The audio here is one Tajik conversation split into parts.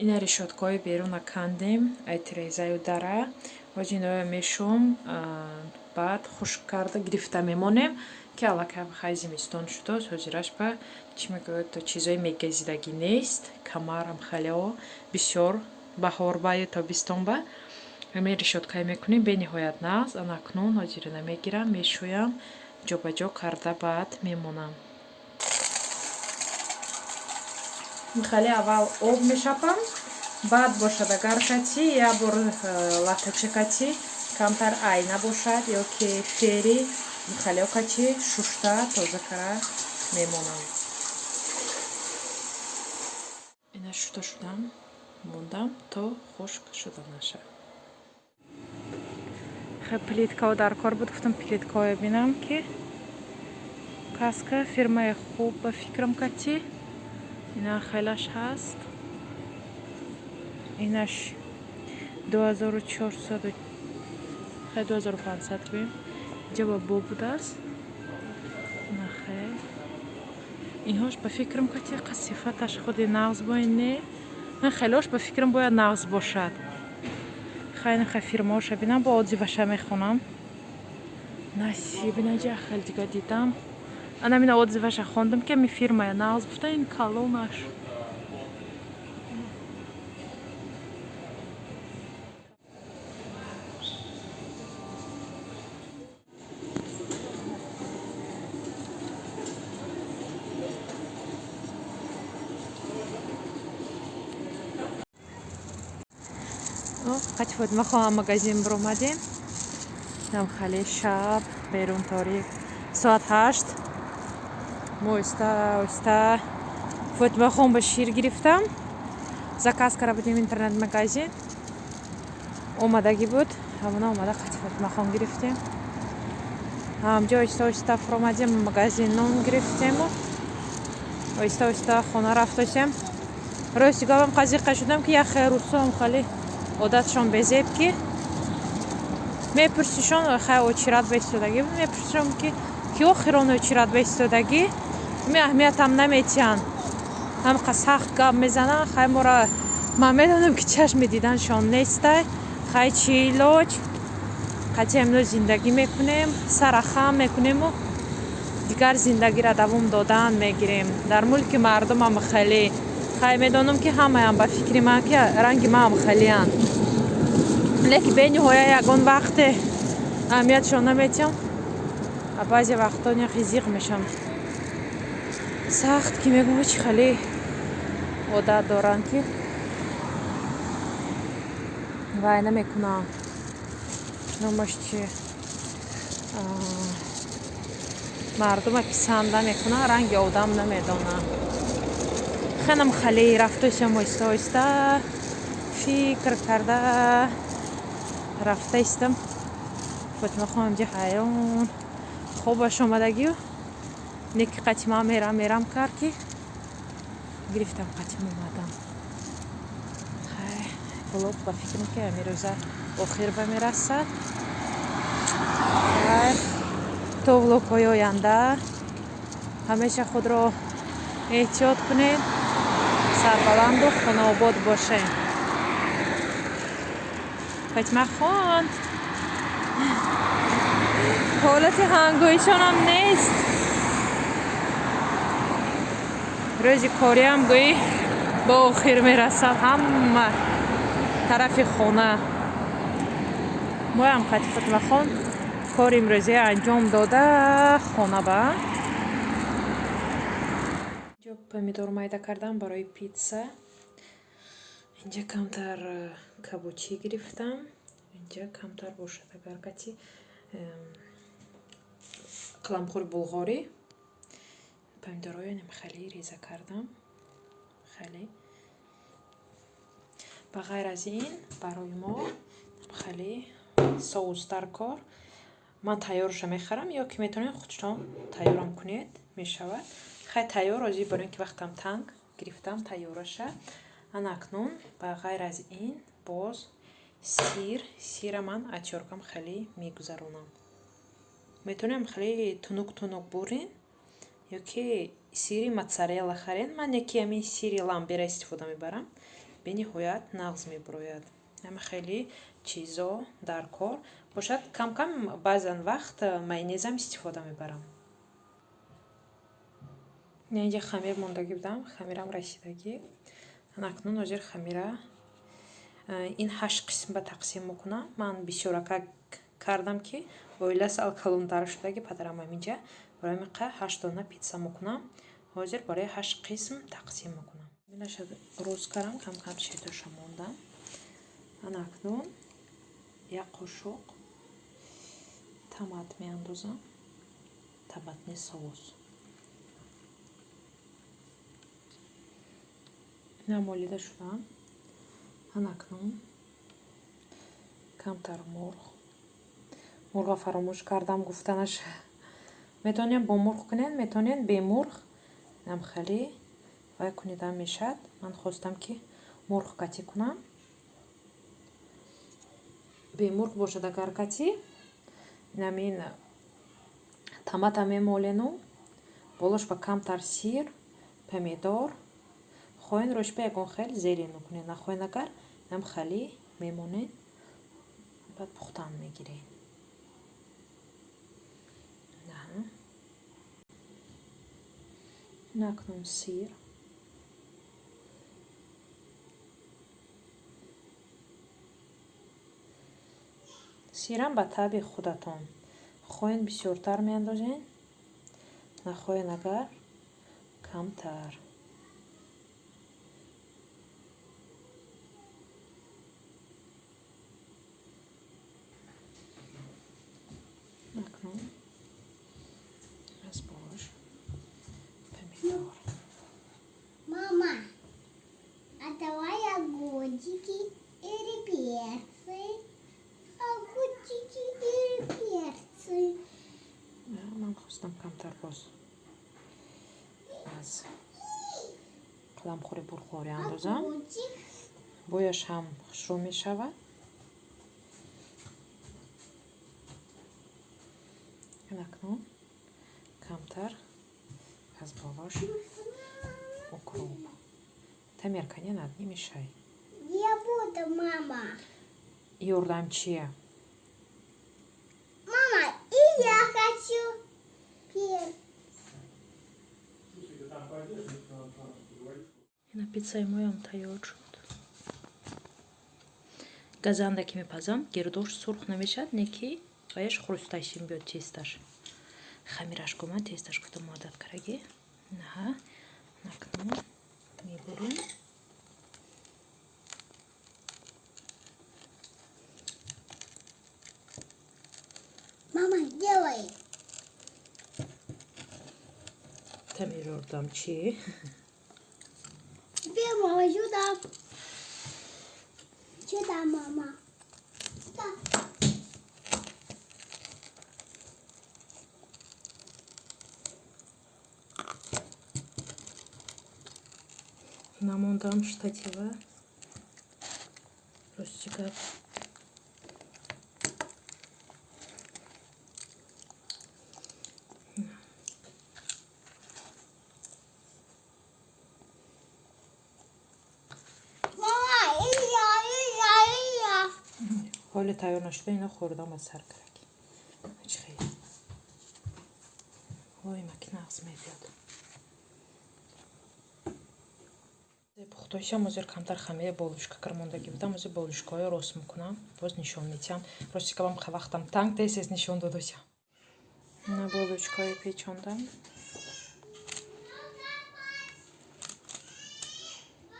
Ина решёткаҳои беруна кандем, ай тирезаю дара. Боз иноя мешӯм, баъд хушк карда гирифта мемонем, ки аллакай хай зимистон шудааст. Ҳозираш ба чӣ мегӯяд, чизҳои мегазидагӣ нест. Камарам хелео бисёр баҳор ба ё тобистон ба ҳамин решёткае мекунем, бениҳоят нағз. Анакнун ҳозирина мегирам, мешӯям, ҷобаҷо карда баъд мемонам. Хеле аввал об мешапам, баъд бошад агар кати як бор латтача кати камтар айна бошад ё ки фери хелео кати шушта тоза кара мемонам. Ина шута шудам, мондам то хушк шуда наша. Хеле плиткао дар кор буд, гуфтам плиткаое бинам, ки каска фирмаи хуб ба фикрам кати. Ина хелаш ҳаст. Инаш 2400, хел 2500 гӯем. Инҷа ба бо будааст. Ина хел. Инҳош ба фикрам кати қа сифаташ худи нағз бояд не. На хелош ба фикрам бояд нағз бошад. Хайна хай фирмаоша бинам, бо отзываша мехонам. Насиб инаҷа хел дига дидам. Ана мина отзываша хондам, ки ами фирмая нағз гуфта, ин калонаш. Қати Фотима хоҳам магазин биромадем. Нам хеле шаб, берун торик. Соат 8. Мо оҳиста оҳиста Фотима хон ба шир гирифтам. Заказ карда будем интернет магазин. Омадагӣ буд. Ҳамона омада қати Фотима хон гирифтем. Ҳамҷо оҳиста оҳиста фуромадем, магазин нон гирифтему. Оҳиста оҳиста хона рафтосем. Рости гапам қазиқа шудам, ки як хел русоам хеле одатшон безеб, ки мепурсишон, хай очередь ба истодагӣ, мепурсишон, ки ки охирон очередь ба истодагӣ, ми аҳамиятам наметиҳанд, ҳамқа сахт гап мезананд. Хай мора ман медонам, ки чашми диданшон нестай. Хай чӣ илоҷ, қатъи ҳамино зиндагӣ мекунем, сара хам мекунему дигар зиндагиро давом додан мегирем. Дар мулки мардумам хеле хай медонам, ки ҳамаям ба фикри ман, ки ранги маам хелеанд, лекин бениҳоя ягон вақте аҳамиятшон наметиҳам. А баъзе вақтҳо яхе зиқ мешам сахт, ки мегӯм, чӣ хеле одат доранд, ки вай намекунанд, номаш чи, мардума писанд намекунанд, ранги одам намедонанд. Хелам хеле рафтосям, оҳиста оҳиста фикр карда рафта истам. Фотима хоҳам инҷа ҳайрон, хобаш омадагию не, ки қати ман мерам мерам кард, ки гирифтам, қатим омадам. Хай, влог ба фикрам, ки ҳамин рӯза охир ба мерасад. Хайр, то влогҳои оянда ҳамеша худро эҳтиёт кунед, сарбаланду хонаобод бошед. Фатимахон ҳолати ҳангоишонам нест, рӯзи кориам гӯӣ ба охир мерасад, ҳама тарафи хона. Моям қати Фатимахон кори имрӯзия анҷом дода, хона ба инҷо помидор майда кардам барои питса. Инҷа камтар кабучӣ гирифтам, инҷа камтар бошад агар кати қаламхӯри булғорӣ. Помидорҳоя хеле реза кардам хеле. Ба ғайр аз ин барои мо хеле соус дар кор. Ман тайёрша мехарам, ё ки метавонед худшон тайёрам кунед, мешавад. Хай, тайёр озӣ барои ин ки вақтам танг, гирифтам тайёраша. Ана акнун ба ғайр аз ин боз сир. Сира ман атёркам хеле мегузаронам. Метавонем хеле тунук тунук бурен ё ки сири моцарелла харен. Ман яки ҳамин сири ламбера истифода мебарам. Бениҳоят нағз мебурояд. Ҳама хеле чизо дар кор бошад. Кам-кам баъзан вақт майонезам истифода мебарам. Инҷа хамир мондагӣ будам, хамирам расидагӣ. Акнун ҳозир хамира ин 8 қисм ба тақсим мекунам. Ман бисёрака кардам, ки оила сал калонтар шудаги, падарам ҳаминҷа. Барои ҳамин 8 дона питса мекунам. Ҳозир барои 8 қисм тақсим мекунам. Бинаша рӯз кардам, кам-кам четоша мондам. Ана акнун як қошуқ томат меандозам. Томатный соус. Ина молида шудам. Ана акнун камтар мурғ. Мурғро фаромӯш кардам гуфтанаш. Метавонем бо мурғ кунем, метавонем бе мурғ. Инам хеле вай кунидам мешавад. Ман хостам, ки мурғ катӣ кунам. Бе мурғ бошад агар катӣ, инамин томата мемолену, болош ба камтар сир, помидор, хоҳен рӯшба ягон хел зелень мекунед, нахоҳен агар инам хали мемонед, баъд пухтан мегиред. Акнун сир. Сирам ба таъби худатон. Хоҳен бисёртар меандозед, нахоҳен агар камтар. Акнун аз болош помидор. Мама, а давай огурчики или перцы? Огурчики или перцы? Ман хостам камтар боз аз қаламхӯри бурхорӣ андозам. Огурчик. Бӯяш ҳам хушрӯ мешавад. Акнун камтар аз болош укроп. Тамерка, не надо, не мешай. Я буду, мама. Ёрдамчия. Мама, и я хочу перец. Ина пиццаи моям тайёр шуд. Газанда ки мепазам, гирдош сурх намешавад, не ки ваяш хрустящий мебиёд тесташ. Хамираш гуман тесташ гуфтам муаддаб карагӣ. Наҳа, акнун мебурем. Мама, делай. Тамир ёрдамчӣ. Теперь мама сюда. Сюда, мама. Сюда. Намондам штатива. Рости гап. Мама, и я, и я, и я. Ҳоле тайёр нашуда, ино хӯрдам аз сар караки. Чӣ хеле. Вой, маки нағз мебиёд. Пухтоишам ҳозир камтар хамири болушка кармондагӣ будам. Ҳозир болушкаҳоро рост мекунам. Боз нишон медиҳам. Рости гапам вақтам танг тез-тез нишон додосям. Ина болушкаҳои печондам.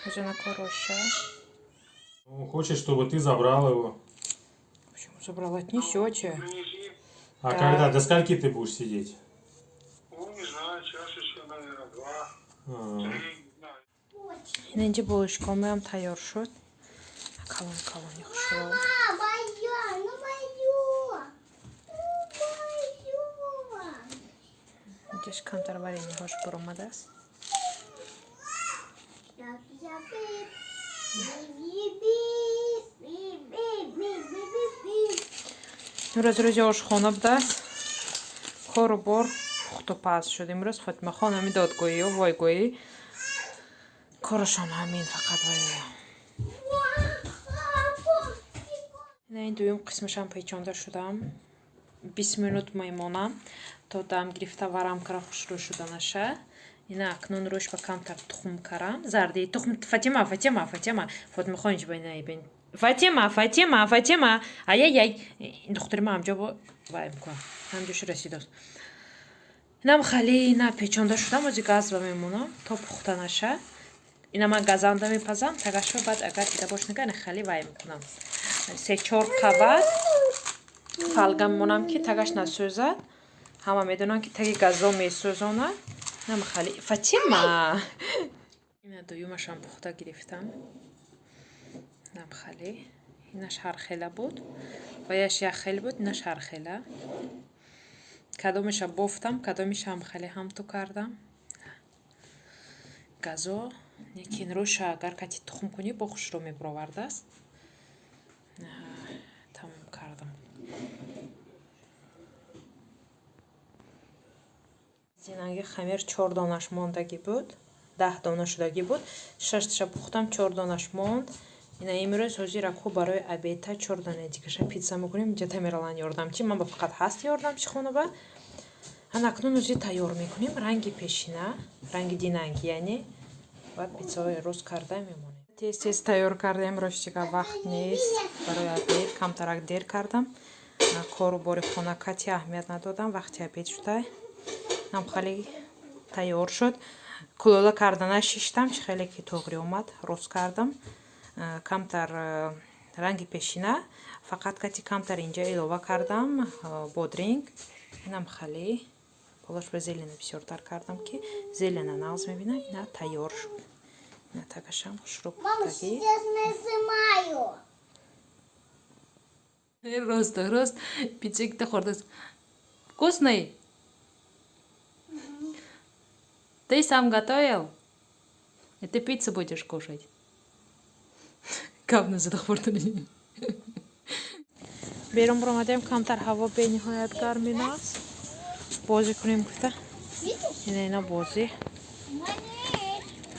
Ҳозир нако роша. Он хочет, чтобы ты забрал его. Почему забрал? Отнесете. Принеси. А Да. когда? До скольки ты будешь сидеть? Ну, не знаю, час еще, наверное, два, А. три, не знаю. Ина инҷа болушкаҳоям тайёр шуд. Калон калони хушрӯ. Мама, моё, ну моё. Ну моё. Инҷаш камтар вареньеҳош буромадааст. Так, я би, би, би, би, би, би, би, би, би. Имрӯз рӯзи ошхона будааст. Кору бор пухту паз шуд. Имрӯз Фотимахон ҳамин додгоҳию войгоҳӣ корашон ҳамин фақат вай. Ин дуюм қисмашам печонда шудам. 20 минут мемонам, то дам гирифта варам кара хушрӯ шуданаша. Ина акнун рӯш ба камтар тухм карам. Зарди тухм. Фатима, Фатима, Фатима. Фотимахон, инҷо ба ина бин. Фатима, Фатима, Фатима. Ай-яй-яй. Духтари ма ҳамҷо бо вай мекунам. Ҳамҷош расидост. Инам хали ина печонда шудам, ози газ ба мемонам то пухта наша. Ина ман газанда мепазам, тагашро баъд агар дида бош нага, ина хали вай мекунам. 3-4 қабат фалга мемонам, ки тагаш насӯзад. Ҳама медонанд, ки таги газо месӯзонад. Инам хали Фатима. Ина дуюмашам пухта гирифтам. Инам хали. Инаш ҳархела буд. Ваяш як хел буд, инаш ҳархела. Кадомеша бофтам, кадомеша ҳам хеле ҳамту кардам. Газо, лекин рӯша агар кати тухм кунӣ, бо хушрӯ мебуровардааст. Тамом кардам. Зинаги хамир 4 донаш мондагӣ буд, 10 дона шудагӣ буд, шашташа пухтам, 4 донаш монд. Ина имрӯз ҳозир аку барои обеда 4 дона дигаша питса мекунем. Инҷа Тамерлан ёрдамчи, ман ба фақат ҳаст ёрдамчи хонаба. Ана акнун ҳозир тайёр мекунем ранги пешина, ранги динанги, яъне баъд питсаҳои рост карда мемонем. Тез тез тайёр кардем, ростига вақт нест барои обед, камтарак дер кардам. Кору бори хона кати аҳамият надодам, вақти обед шуда. Нам хеле тайёр шуд. Кулола кардана шиштам, чӣ хеле ки тоғри омад, рост кардам. Камтар ранги пешина, фақат кати камтар инҷа илова кардам бодринг. Инам хеле болош ба зелена бисёртар кардам, ки зелена нағз мебинам. Ина тайёр шуд. Ина тагашам хушрӯ Мама, пухтагӣ. сейчас нажимаю. Рост, рост, пиццекта хӯрдааст. Вкусный? Ты сам готовил? И ты пиццу будешь кушать? Гап назада хӯрдани. Берун баромадем, камтар ҳаво бениҳоят гармин аст. Бозӣ кунем гуфта. Видишь? Ина ина бозӣ. Нет,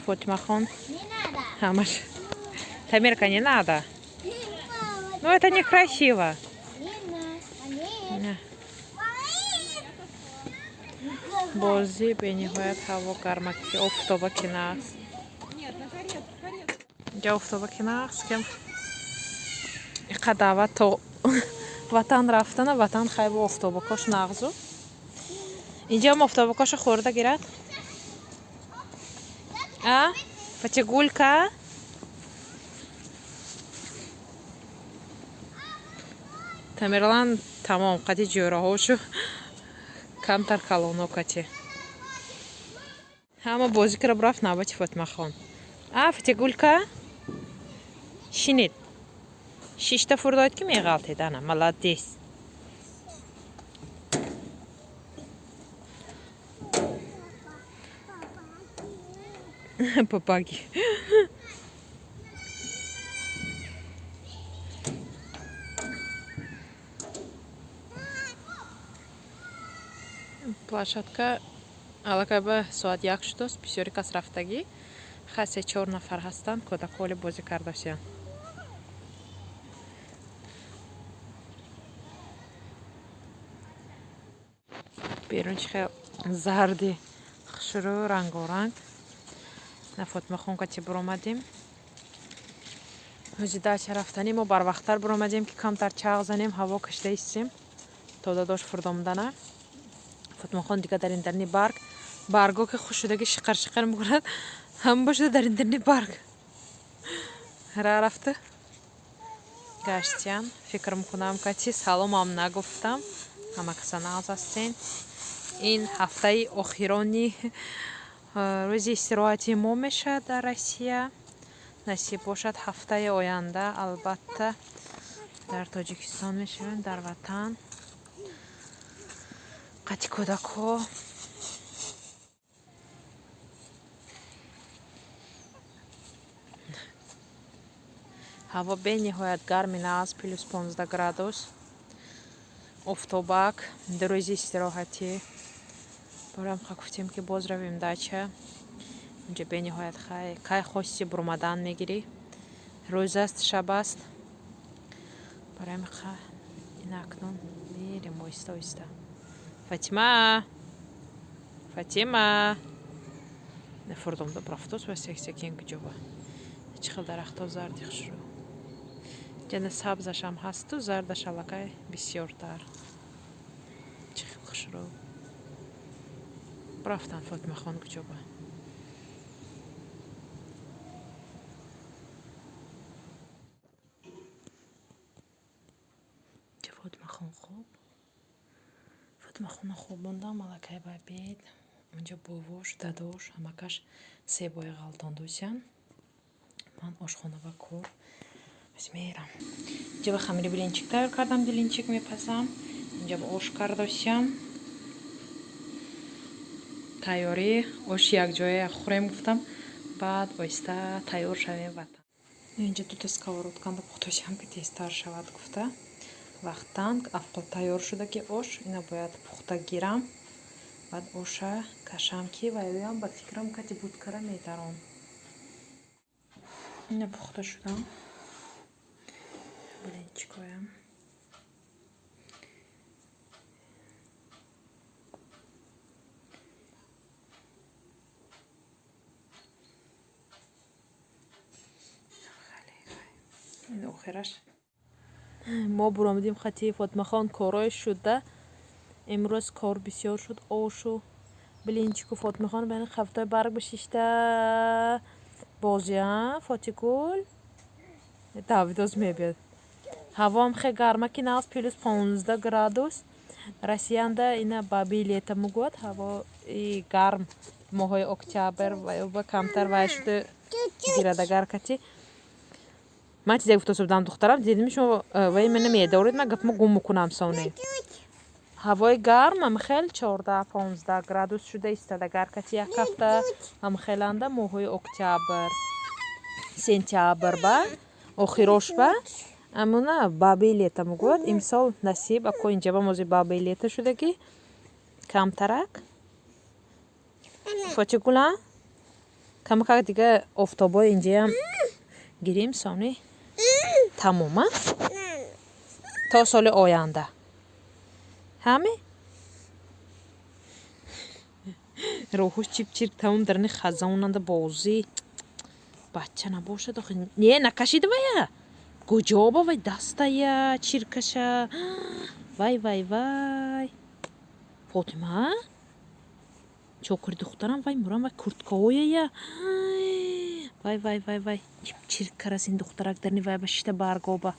Фотимахон не надо. ҳамаш. Тамирка, не надо. Мама, Ну это некрасиво. не надо. Нет. Не. Бозӣ бениҳоят ҳаво гарма, ки офтоба ки наст. Инҷа офтоба ки наст, кем иқа даъват то ватан рафтана, ватан хайбу офтобакош нағзу. Инҷаам офтобакоша хӯрда гирад. А? Фатигулька? Тамерлан тамом қати ҷӯраҳошу камтар калоно кати. Ҳама бозӣ кара рафт навбати Фотимахон. А, Фатигулька? Шинед. Шишта фурдоид ки меғалтед, ана, молодец. Папаги. Площадка аллакай ба соат 1 шудааст, бисёри кас рафтагӣ. Хай 3-4 нафар ҳастанд, кӯдакҳо бозӣ кардасиянд. Берун чӣ хел зарди хушрӯ, рангоранг. На Фотимахон кати буромадем. Ҳози дача рафтанӣ мо барвақттар буромадем, ки камтар чағ занем, ҳаво кашида истем. То дадош фурдомдана. Фотимахон дига дар ин дарни барг, барго ки хуш шудаги шиқар шиқар мекунад, ҳама бошуда дар ин дарни барг. Ра рафта гаштиян. Фикр мекунам, кати саломам нагуфтам. Ҳама каса нағз ҳастен. Ин ҳафтаи охирони рӯзи истироҳати мо мешавад дар Россия. Насиб бошад, ҳафтаи оянда албатта дар Тоҷикистон мешавем, дар ватан. Қати кӯдакҳо. Ҳаво бениҳоят гармин аст, плюс 15 градус. Офтобак, рӯзи истироҳатӣ. Бароям ха гуфтем, ки боз равем дача. Унҷа бениҳоят хай, кай хости бурмадан мегирӣ. Рӯз аст, шаб аст. Барои ҳамиқа ина акнун мерем оҳиста оҳиста. Фатима, Фатима, фурдомда рафтос ва сексекин куҷоба. Чӣ хел дарахтҳо зарди хушрӯ. Ҷана сабзашам ҳасту зардаш аллакай бисёртар. Чӣ хел хушрӯ. Рафтан Фотимахон куҷоба. Ча Фотимахон хоб? Фотимахона хобондам аллакай ба обед. Унҷо бовош, дадош, ҳамакаш себои ғалтондусян. Ман ошхона ба кор бис мерам. Инҷа ба хамири блинчик тайёр кардам, блинчик мепазам. Инҷа ба ош кардосям. Тайёрӣ ош якҷоя хӯрем гуфтам. Баъд оҳиста тайёр шавем ватан. Инҷа дута сковородканда пухтосям, ки тезтар шавад гуфта. Вақтан авқот тайёр шуда, ки ош ина бояд пухта гирам. Баъд оша кашам, ки вайоям ба фикрам кати будкара медаром. Ина пухта шудам. Блинчикоям. Ин охираш. Мо буромадим хати Фотимахон корое шуда. Имрӯз кор бисёр шуд. Ошу блинчику Фотимахон бани хафтои барг бишишта бозия Фотигул давидоз мебиёд. Ҳавоам хе гарма, ки нағз плюс 15 градус. Россиянда ина бабье лето мегӯяд, ҳавои гарм моҳои октябр ва камтар вай шуда гирадагар кати. Ман чизе гуфта будам духтарам, дидем шумо вай мена медоред, ман гапма гум мекунам соне. Ҳавои гарм ҳамхел 14-15 градус шуда истадагар кати як ҳафта ҳамхеланда моҳои октябр, сентябр ба охирош ба амуна бабье лето мегӯяд. Имсол насиб ако инҷаба мози бабье лето шудагӣ камтарак. Фотигула камакак дига офтобои инҷаям гирим сони тамома то соли оянда. Ҳаме? Роҳуш чип-чирк тамом дарни хазонанда бозӣ. Бача набошад охи. Не, накашида вая. Куҷоба вай дастая чиркаша. Вай, вай, вай. Фотима? Чокури духтарам вай мурам вай курткаояя. Вай, вай, вай, вай. Чип-чирк карас ин духтарак дарни вай ба шита баргоба.